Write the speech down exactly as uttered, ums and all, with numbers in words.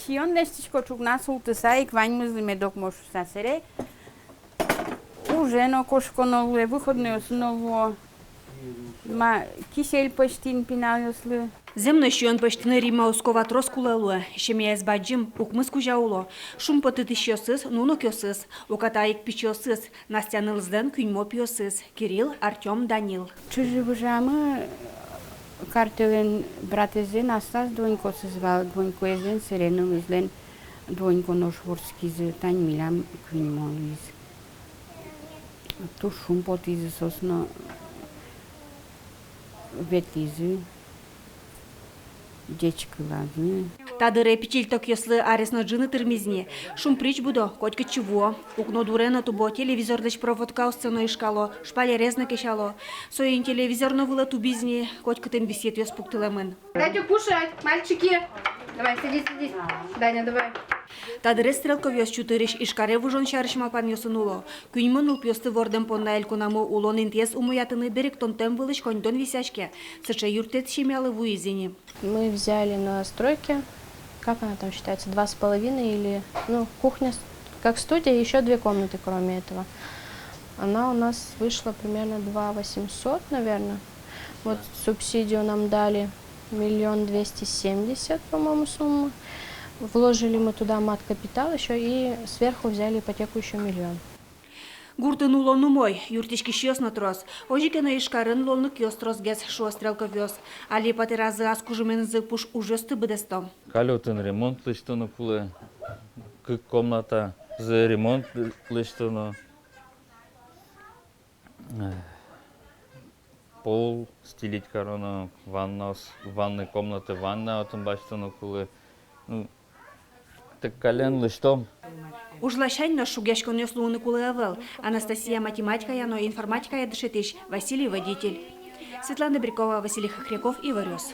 Сиён лэсьтӥсько ӵукна султыса ик, ваньмызлы медок мо шуса. Сэре уже но кошконо луэ, выходнойёсы но вуо. Ма, кисель пӧзьтӥм пиналъёслы. Зэм но, сиён пӧзьтыны Римма Ускова трос кулэ луэ. Семьяез бадӟым, укмыс кузя уло. Шумпотытӥсьёсыз — нунокъёсыз, уката ик пичиосыз. Настя нылзылэн куиньмо пиосыз: Кирилл, Артём, Данил. Чыжы-выжыямы картэлэн братэзлэн аслаз донькаосыз вал, донькаезлэн сэре нылызлэн донька нош вордскизы, тань милям куиньмо луиз. Туж шумпотӥзы соос но, ветлӥзы ӟечкыланы. Та дыре пичильтокъёслы арес но ӝыны тырмиз ни. Шумприч будо, котькытчы вуо. Укно дуре но тубо, телевизорлэсь проводкаосты но ишкало, шпалерез но кесяло. Соин телевизор но вылэ тубиз ни, котькытын висъетъёс пуктылэмын. Дайте кушать, мальчики. Давай, садись, садись. Даня, давай. Та дыре Стрелковъёс чутырысь Ижкаре выжон сярысь малпанъёсын уло. Куиньмо нылпиосты вордэм понна элькунамы улон интыез умоятыны берыктонтэм вылысь коньдон висъяське. Сыӵе юрттэт семьялы вуиз ини. Мы взяли на стройке, как она там считается, два с половиной или, ну, кухня с- как студия, ещё две комнаты, кроме этого. Она у нас вышла примерно два восемьсот, наверное. Вот субсидию нам дали миллион двести семьдесят, по-моему, сумма. Вложили мы туда мат-капитал ещё и сверху взяли ипотеку ещё миллион. Гуртын улон умой, юрттӥськисьёс но трос. Озьы ке но, Ижкарын луонлыкъёс тросгес, шуо Стрелковъёс. Али патеразы ас кужыменызы пуш ужъёсты быдэсто. Калютын ремонт лэсьтоно кулэ, кык комнатазы ремонт лэсьтоно. Эх, пол стелить кароно, ваннаос, ванной комната, ванна отын басьтоно кулэ. Ну, тэк каллен лэсьтом. Уж ласянь но шугъяськонъёс луыны кулэ ӧвӧл. Анастасия математикая но информатикая дышетӥсь, Василий водитель. Светлана Добрякова, Василий Хохряков, Иворъёс.